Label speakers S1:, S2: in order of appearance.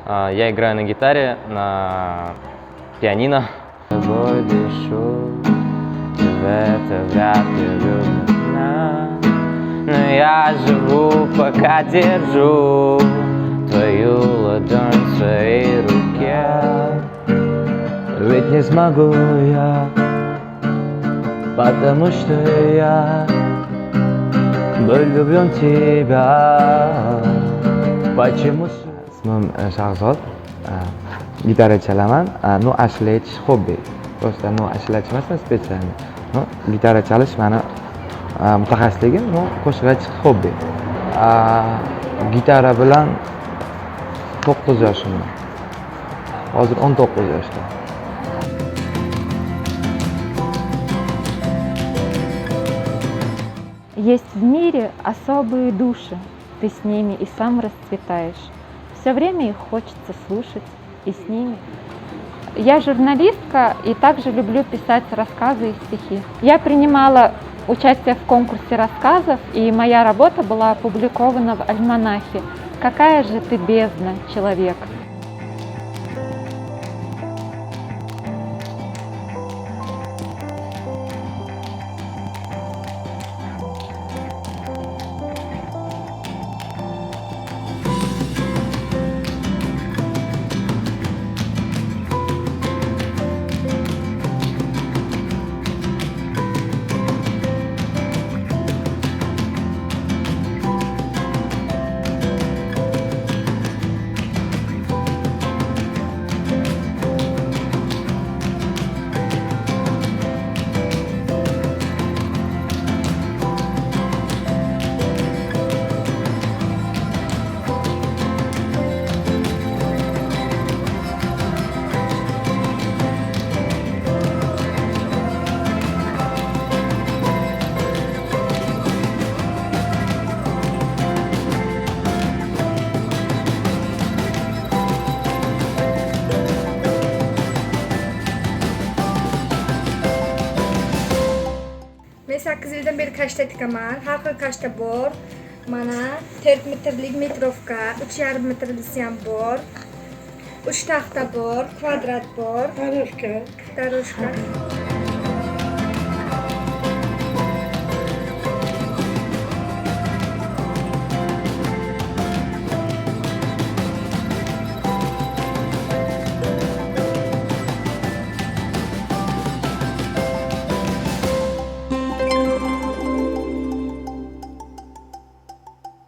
S1: Я играю на гитаре, на пианино. Тобой дышу, ты в это вряд ли влюблена. Но я живу, пока держу твою ладонь в своей руке. Ведь не смогу я, потому что я влюблен в тебя. Почему? Ismim Shahzod. Gitara chalaman. Ну, ashula aytish hobbi. Просто, ну, ashulachi emasman специально. Ну, gitara chalish mani mutaxassisligim, ну, qo'shiq aytish hobbi. Gitara bilan 9 yoshimda. Hozir 19 yoshda.
S2: Есть в мире особые души, ты с ними и сам расцветаешь. Все время их хочется слушать и с ними. Я журналистка и также люблю писать рассказы и стихи. Я принимала участие в конкурсе рассказов, и моя работа была опубликована в альманахе «Какая же ты бездна, человек!».
S3: Men 8 yildan beri kashta tikaman. Har xil kashta bor. Mana 4 metrlik metrovka, 3,5 metrlisi ham bor. 3 taxta bor, kvadrat bor.
S4: Дорожка.
S3: Дорожка.